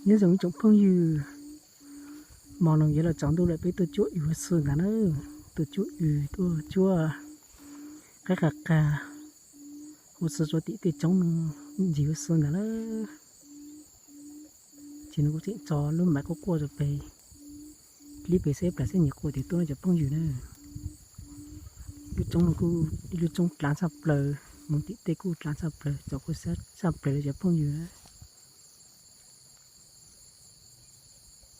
Nyob zoo ib tsoom phooj ywg, hmo no yuav los tsaus ntuj lawm, peb tuaj cuab ywg ua si ntag na. Tuaj cuab ywg, tuaj cuab qaib qas qas ua si rau tim tej roob no ntsis ua si ntag na. Ces no kuv tseem tso lub maiv quaj quaj rau pem, dib pem seb plam seb nyias quaj tias tuaj no cov phooj ywg na. Lub roob no kuj ib lub roob dlav tshaj plaws, mus tim tej kuj dlav tshaj plaws, txaus kuj tshaj plaws li cov phooj ywg na.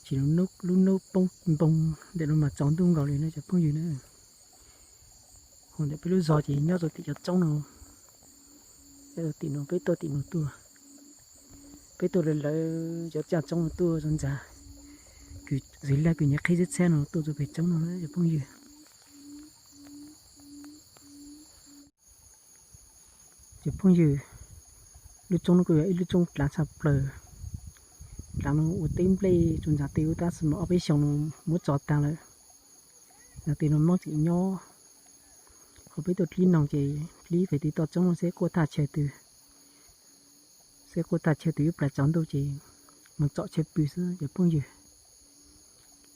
Ces lub hnub poob npoo ntawm no mas tsaus ntuj nkaus li na cov phooj ywg na. Hos ntawm peb lub zos ces nyob rau tim cov roob no, nyob rau tim no, peb tuaj tim no tuaj, peb tuaj lawv lawv cov caj roob no tuaj rau ntxa, kws zis laj kws nyias qhib txhiab txhiab no tuaj rau pem roob no na cov phooj ywg. Cov phooj ywg, lub roob no kuj yog ib lub roob dlav tshaj plaws. Dlav no ua teb nplej rau ntxa tej ub, tab sis mas ob peb xyoo no muab tso tag lawm. Ntxa tej no Hmoob tseem nyob, ho peb tuaj dlib noog ces dlib pem tim toj roob no seb quaj thaj chaw twg, seb quaj thaj chaw twg ib plag tsaus ntuj ces mus tsom chaw pw xwb cov phooj ywg.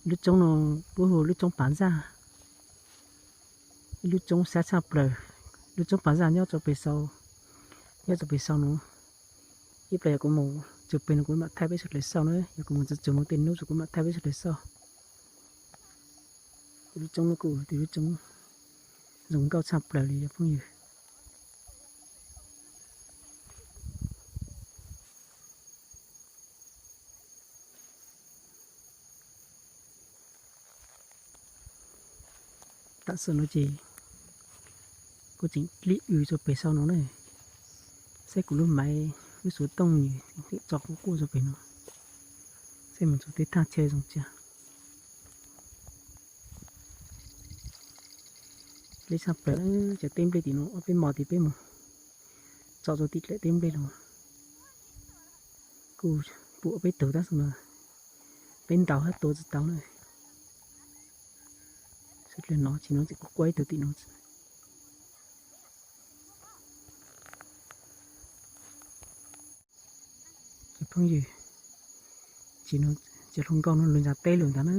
Lub roob no lub hu lub roob Pav Zaj, ib lub roob sab tshaj plaws. Lub roob Pav Zaj nyob rau pem sau, nyob rau pem sau no. Ib plag yog kuv mus txug pem no kuv mam thaij peb sawv daws xauj na, yog kuv mus txug txug no tej nub kuv mam thaij peb sawv daws xauj. Lub roob no kuj ua lub roob zoo nkauj tshaj plaws li cov phooj ywg. Tam sim no ces kuv tseem dlib ywg rau pem sau no na, saib kuv lub maiv lub xuv tooj nws tseem tso quaj quaj rau pem no, saib mus txog tej thaj chaw zoo tsis. Dlib tshaj plaws, cov teb nplej tim no ob peb hmo tim peb mus tso rau tim dlaim teb nplej los kuj pum ob peb tug tab sis mas peb ntaus hab tua tsis tau na. Sawv dlawg no tsis no tseem quaj quaj ib tug tim no. Cov phooj ywg, tsis no cov hluas nkauj no lug ntsa teb lawm ntag na.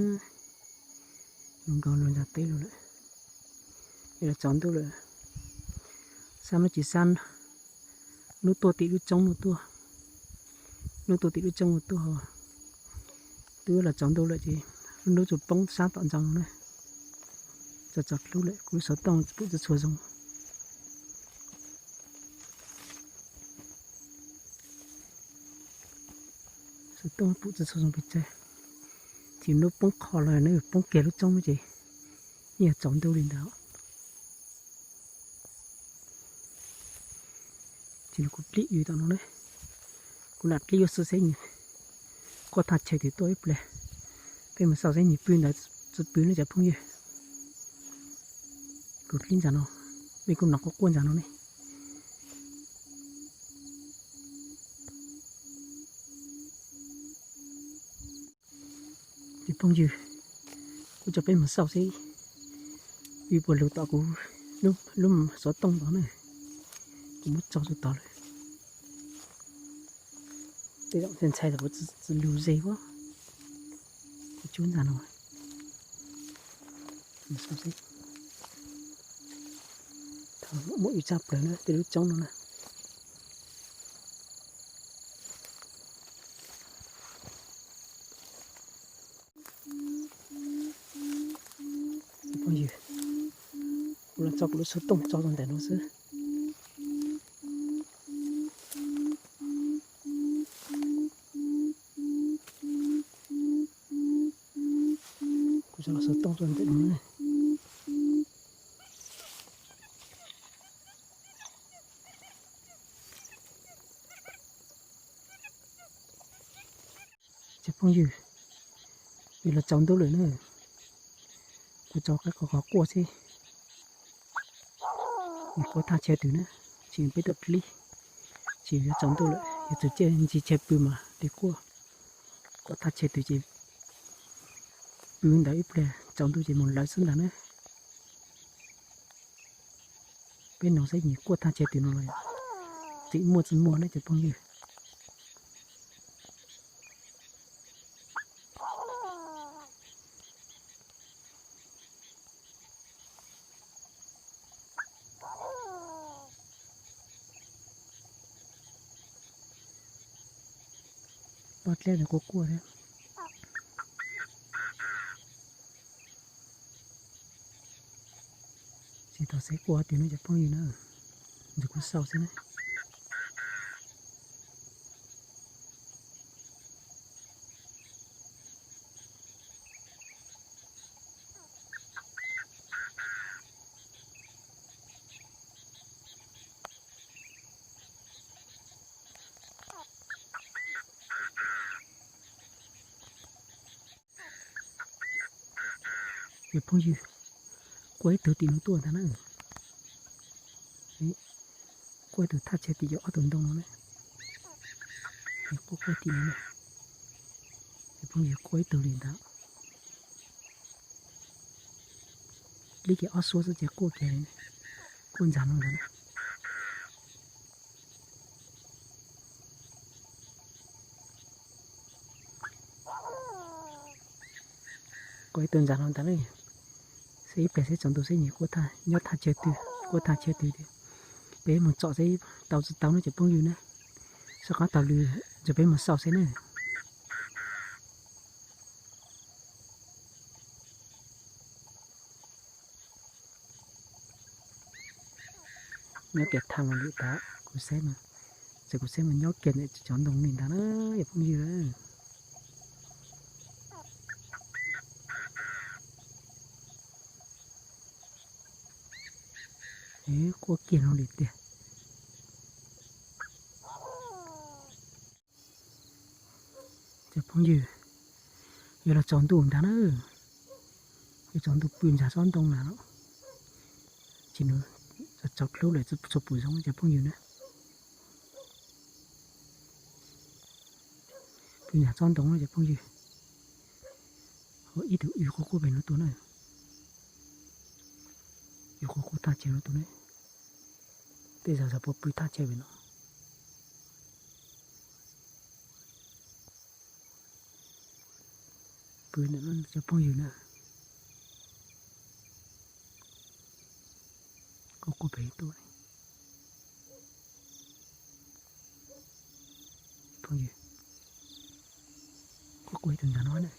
Hluas nkauj lug ntsa teb lawm, es los tsaus ntuj lawm. Sab no tsis sab, hnub tuaj tim lub roob no tuaj, hnub tuaj tim lub roob no tuaj, twb los tsaus ntuj lawm ces lub hnub tsuas poob sab tom ntsa no na. Tsaus tsaus dlub lawm, kuv lub xov tooj pum tsis tshua zoo. Xov tooj pum tsis tshua zoo pes tsawg, ces hnub poob qho los na, poob kiag lub roob ces yeej yog tsaus ntuj li ntawd. Ces kuv dlib ywg tom no na, kuv lam dlib ua si seb nws quaj thaj chaw twg tuaj ib pliag, peb mus xauj seb nws pw ntawd tsis pw ne cov phooj ywg. Kuv dlib ntsa no, mej kuj hnov quaj quaj ntsa no ne. Cov phooj ywg, kuv coj peb mus xauj seb pw puas lug tom kuv lub xov tooj ntawd na, kuv muab tso rau tod lawm. Tej zaum ntshai ntshai kuv tsis lug ze ua, kuv cub ntsa no. Muaj ib tshaj plaws na tej lub roob no na. Phooj ywg, kuv los tso kuv lub xov tooj tso rau ntawm no xwb. Kuv tso lub xov tooj rau ntawm no. Cov phooj ywg, yuav los tsaus ntuj lawm na, kuv tso qaib qos qos quaj seb nws quaj thaj chaw twg na, ces peb tuaj dlib, ces yuav tsaus ntuj lawm, yuav tsum ciaj ntsis chaw pw mas li quaj, quaj thaj chaw twg ces pw ntawd ib pliag tsaus ntuj ces mus lawv xwb ntag na. Peb noog saib nws quaj thaj chaw twg no los tseem muaj tsis muaj ne cov phooj ywg. Pob dleb ntawd quaj quaj thiab. Tsis tau xav quaj tiag no cov phooj ywg na. Ntxim kuv xaus xwb na. Cov phooj ywg, quaj ib tug tim no tuaj ntag na. Quaj ib tug thaj chaw tim cov ob tug ntoo no na. Quaj quaj tim no na. Cov phooj ywg, quaj ib tug li ntawd. Li kiag ob suab xwb ces quaj kiag li na. Quaj ntxag no ntag na. Quaj ib tug ntxag no ntag na. Saib ib pliag seb tsaus ntuj seb nyias quaj nyob thaj chaw twg, quaj thaj chaw twg tiag. Peb mus tsom seb tau tsis tau no cov phooj ywg na. Soj qab taug lw, peb mus xauj seb na. Nyob kiag thaj no li ntawd, kuv saib, txawm kuv saib mas nyob kiag ntawm cov ntoo li ntawd na, cov phooj ywg. Quaj kiag no li tiag. Cov phooj ywg, yuav los tsaus ntuj ntag na. Yuav tsaus ntuj pw ntxag tsob ntoo na. Tsis nws tsaus hlub lawm txhua pum zoov cov phooj ywg na. Pw ntxag tsob ntoo na cov phooj ywg. Ib tug ub quaj quaj pem no tuaj na. Ub quaj quaj thaj chaw no tuaj na. Tej zaum xav puas pw thaj chaw pem no. Pw ntawm no cov phooj ywg na. Quaj quaj pem tuaj. Phooj ywg, quaj quaj ib tug ntag no na.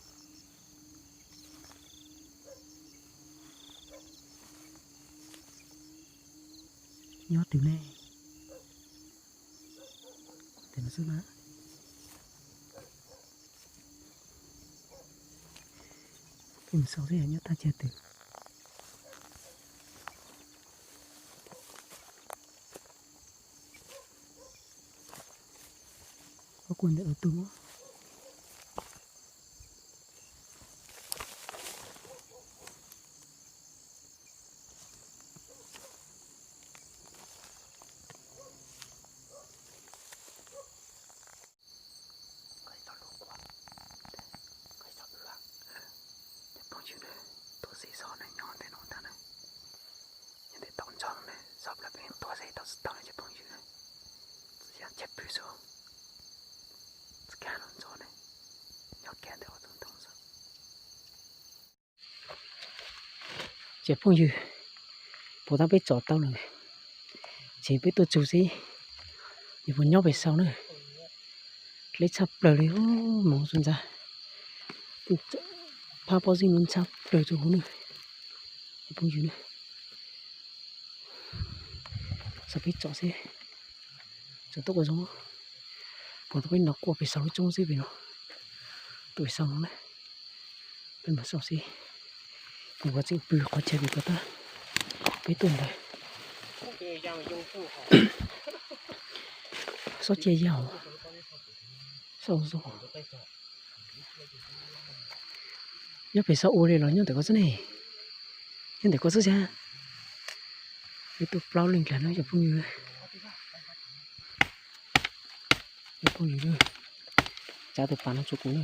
Nyob twg ne? Tes no xwb na. Peb mus xauj seb yog nyob thaj chaw twg. Quaj quaj ntawm ub tug. Cov phooj ywg na, tuaj xib zog na nyob ntawm no ntag na. Nyob ntawm tau ntxov na, zog plaws peb tuaj xib tau tsis tau na cov phooj ywg na. Txawm yog chaw pw xwb, tsis kaj los ntxov na, nyob kiag ntawm ob tug ntoo xwb. Cov phooj ywg, puas tab peb tsom tau lawm, ces peb tuaj tsug xwb, yuav puas nyob pem saum na. Dleb tshaj plaws li, moov tsuas ntxav, phab pob zeb no ntxhab plaws rau hauv na. Cov phooj ywg na, xav peb tsom xwb, tsom tuaj ua zoo, puas tab peb no quaj pem saum lub roob xwb pem no, tuaj pem saum no na. Peb mus xauj xwb, kuv ua txij pw qhov chaw pem ko tab, peb tuaj ntawd. Xob cia yau, xauj zoo. Nyob pem saum ua li los nyob ntawm ko xwb ne? Nyob ntawm ko xwb xyab. Peb tuaj plaub leej dlaag na cov phooj ywg. Cov phooj ywg, tsa tus pas no rau kuv na.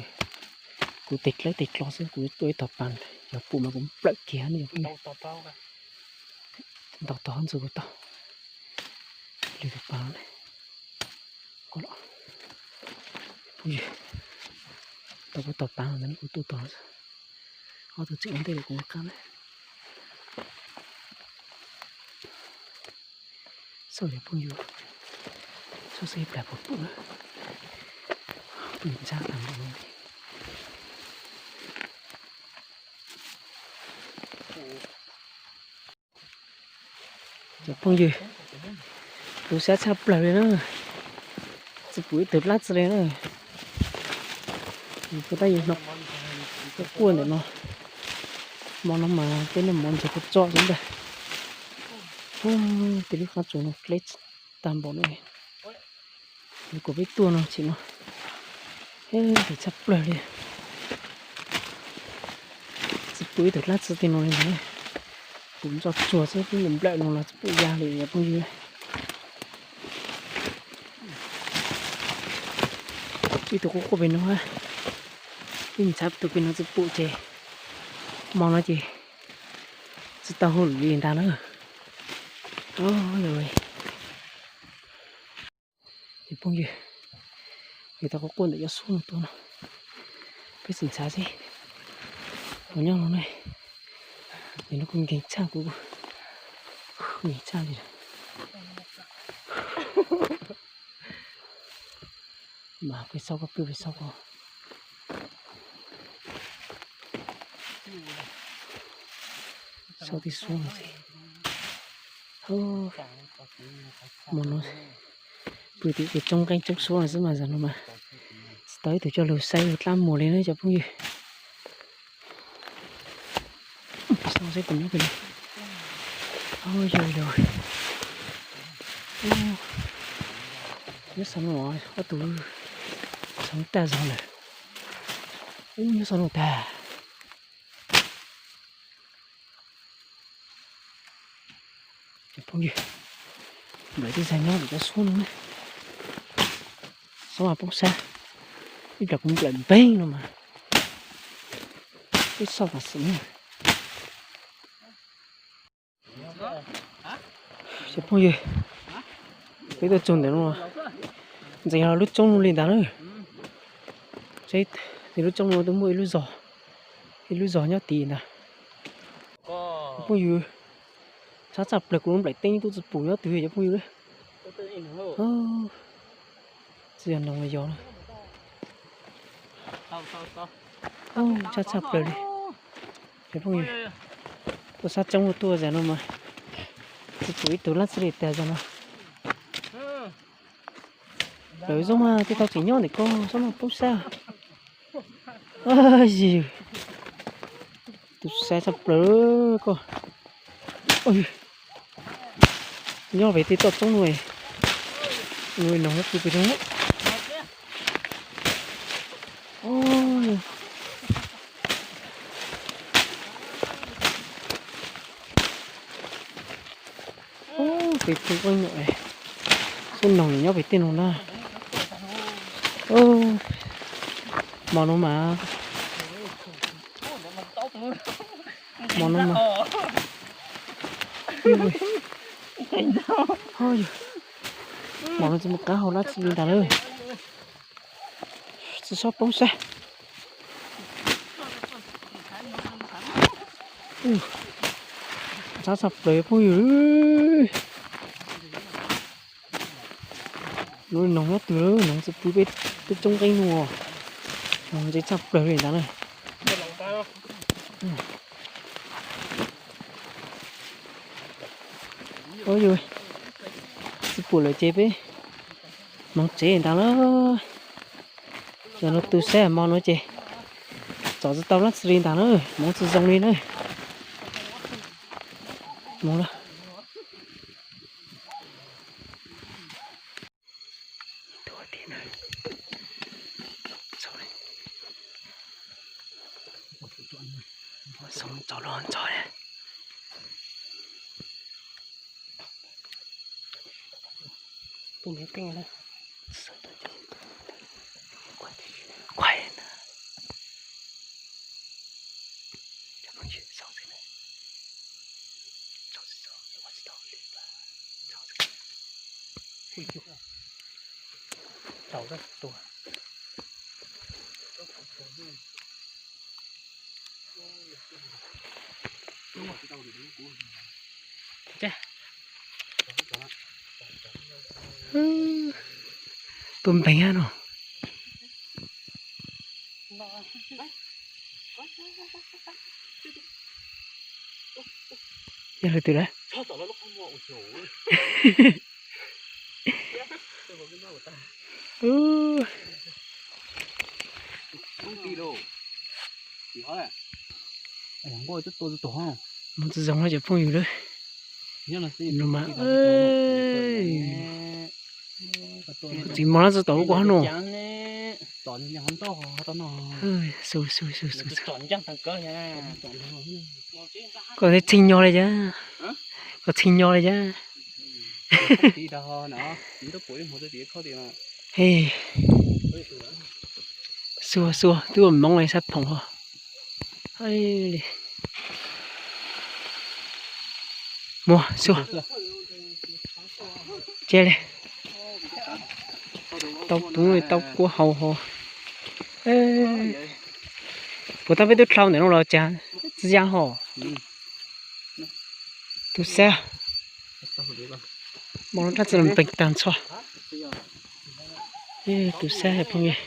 Kuv tes dlawb tes dlo xwb, kuv tuaj ib tog pas, yog pum mas kuv nplawm kiag ne cov phooj ywg. Ntaus tog ntxuag kuv tau. Lwm tus pas no ne. Ko los, phooj ywg, tau kuv tog pas ntawd ne kuv tuaj tog. Ob tug tseem ua ntej lawm kuv qab na. Xauj cov phooj ywg, xauj seb ib plag puas pum na. Ntshab tag npaum li. Cov phooj ywg, tu siab tshaj plaws li na. Tsis pum ib tug dlaab tsi li na. Kuv tab yus no, kuj quaj ntawm no. Hmo no mas tej noj mov ntxuag tso tso xwb ntag. Ub, tej lub qab tsuas no dleb tag npaum no. Kuv peb tuaj no tsim no, ntxim tshaj plaws li. Tsis pum ib tug dlaab tsi tej no li ntag. Kuv ntso tsuag xwb twb nplawm no los tsis pum ya li cov phooj ywg. Ib tug quaj quaj pem no, ib ntxhab tus pem no tsis pum ces hmo no ces tsis tau hauj lwm li ntag na. Cov phooj ywg, yus tau quaj quaj ntawm cov suab no tuaj no, peb tsis ntxhab xwb. Kuv nyob no ne, nim no kuv nkeeg tshaj, kuv nkeeg tshaj li. Mas peb xauj koj pw, peb xauj koj. Xauj tej suab no xwb. Hmo no pw tim ces tsoob nqeeb tsoob suab xwb mas zaum no mas tsis tau ib tug coj lug saib lug dlaab muag li na cov phooj ywg. Xauj seb puas nyob pem no. Yog yog. Nyob sau no ob tug, sau tag zog lawm. Ub, nyob sau no tag. Cov phooj ywg, nplawm tej zag nyob tim cov suab no na. Xob mas poob sab, ib pliag kuv nplawm npeeg no mas peb xauj tam sim na. Cov phooj ywg, peb tuaj txug ntawm no, ntxeev los lub roob no li ntag na. Seb, lub roob no twb muaj ib lub zog, ib lub zog nyob tid ntag. Cov phooj ywg, ntshab tshaj plaws, kuv lub nplaim teeb tub tsis pum nyob twg cov phooj ywg. Tsis yog noog los yog. Ntshab tshaj plaws li. Cov phooj ywg, tuaj sab roob tuaj zag no mas tsis pum ib tug dlaab tsi li tag zag no. Lawv zoo mas tej tau tseem nyob ntawm ko, xob mas poob sab. Yig, tu siab tshaj plaws koj. Nyob pem tej toj roob no, noog pw pem no. Pem tej qeej no, xub noog nyob pem tej no na. Hmo no mas, hmo no mas, hmo no tsis muaj qab hau dlaab tsi li ntag lawm. Tsis xob poob sab. Ntshab tshaj plaws phooj ywg. Lub noog nyob twg, noog tsis pw peb tej tsoob nqeeb no. Noog ntse tshaj plaws li ntag na. Tsis pum lawm ces peb hmoov tsev ntag lawm. Cov no tu saib hmo no ces tsom tsis tau dlaab tsi li ntag na, hmoov tsis zoo li na. Hmoov lawm. Tuaj npeeg no. Yog leej twg lawm? Mus tsis zoo no cov phooj ywg lawm. No mas, txiv mos lawm tsis tau lub kua hab no. Koj txhij nyo li cas? Koj txhij nyo li cas? Xua xua twb ua moov li sab phoom ho. Muab xua. Cia li. Tau tub tau kua hau ho. Puas tab peb tub dlhau ntawm no los cas txi ya ho. Tus xab. Mo rab txi los npeeg tag nrho. Tus xab phooj ywg.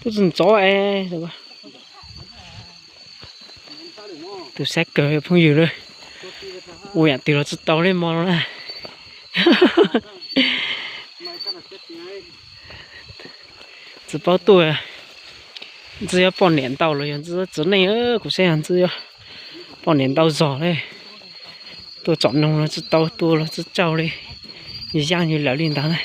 Tub txi ntxov es. Tus xab kawg phooj ywg lawm. Ua yam twg los tsis tau li mo no na. Tsis paub tuaj, ntxwb yuav poj niam ntau los yog ntxwb txiv neej, kuv saib yog ntxwb yuav poj niam ntau zog li. Tuaj tsom noog los tsis tau, tua los tsis tsaug li, yaj yus lawm li ntawd na.